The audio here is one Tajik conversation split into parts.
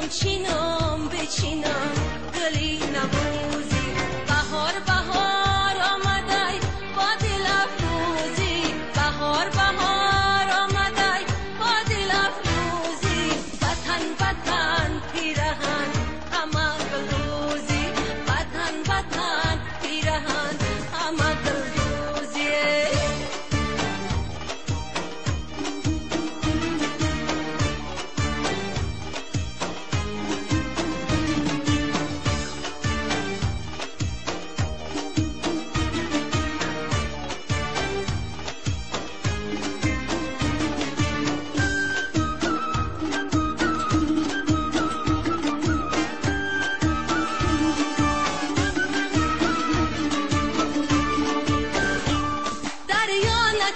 چینم بچینم گلی نوروزی بهار بهار آمدای با دل افروزی بهار بهار آمدای با دل افروزی وطن وطن پیرهن همه گلدوزی وطن وطن پیرهن همه گلدوزی.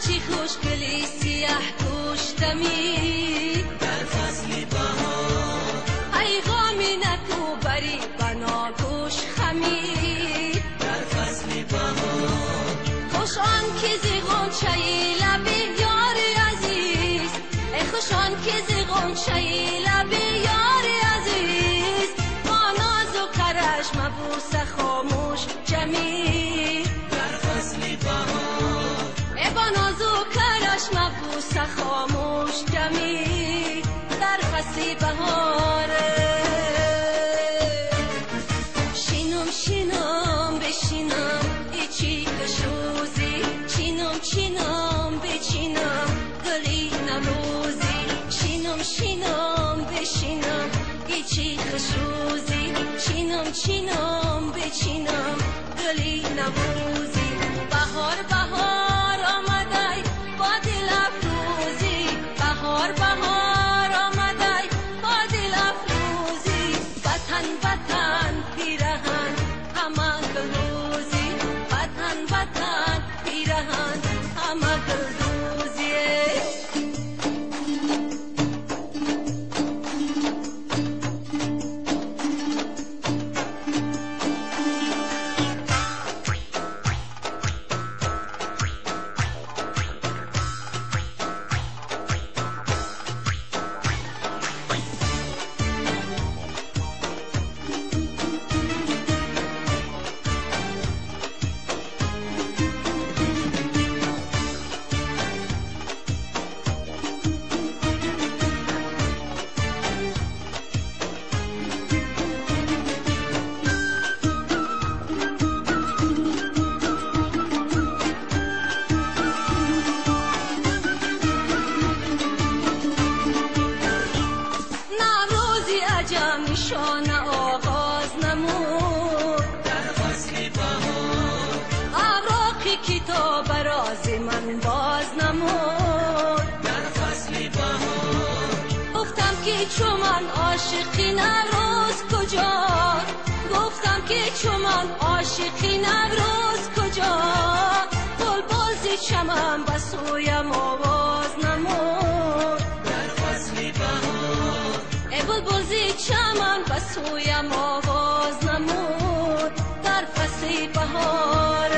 چی خوشگلی سیاه گوشتمی در فصل بهار ای غامی نکو بری بنا گوش خمی در فصل بهار خوش آن که زی غنچه لبی یار عزیز ای خوش آن که زی غنچه لبی یار عزیز با ناز و کرش مبوس خاموش جمی در فصل بهار با ناز و کرش مبوس خاموش جمی در فصل بهار. شینم شینم بشینم ایچی کشوزی چینم چینم بچینم گلی نوروزی شینم شینم بشینم ایچی کشوزی چینم چینم بچینم گلی نوروزی بهار بهار آمدای با دل افروزی بهار بهار آمدای با دل افروزی وطن وطن پیرهن همه گلدوزی وطن وطن پیرهن همه گلدوزی. نشان آغاز نمود در فصل بهار اوراق کتاب راز من باز نمود در فصل بهار گفتم که چو من عاشقی نوروز کجا گفتم که چو من عاشقی نوروز کجا بلبل ز چمن به سویم آواز نمود در فصل بهار بلبل ز چمن به سویم آواز نمود در فصل بهار.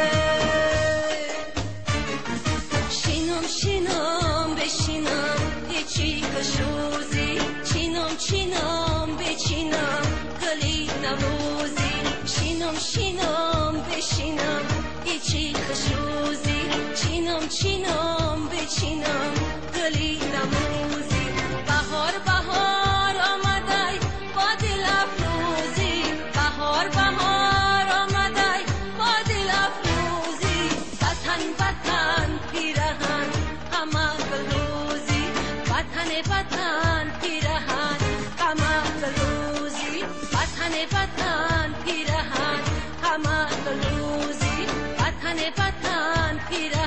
شینم شینم بشینم هیچی کشوزی چینم چینم بچینم گلی نوروزی شینم شینم بشینم هیچی کشوزی چینم چینم بچینم گلی نوروزی بهار بهار آمدای با دل افروزی بهار بهار آمدای با دل افروزی وطن وطن پیرهن همه گلدوزی وطن وطن پیرهن همه گلدوزی وطن وطن پیرهن همه گلدوزی وطن وطن پیرهن.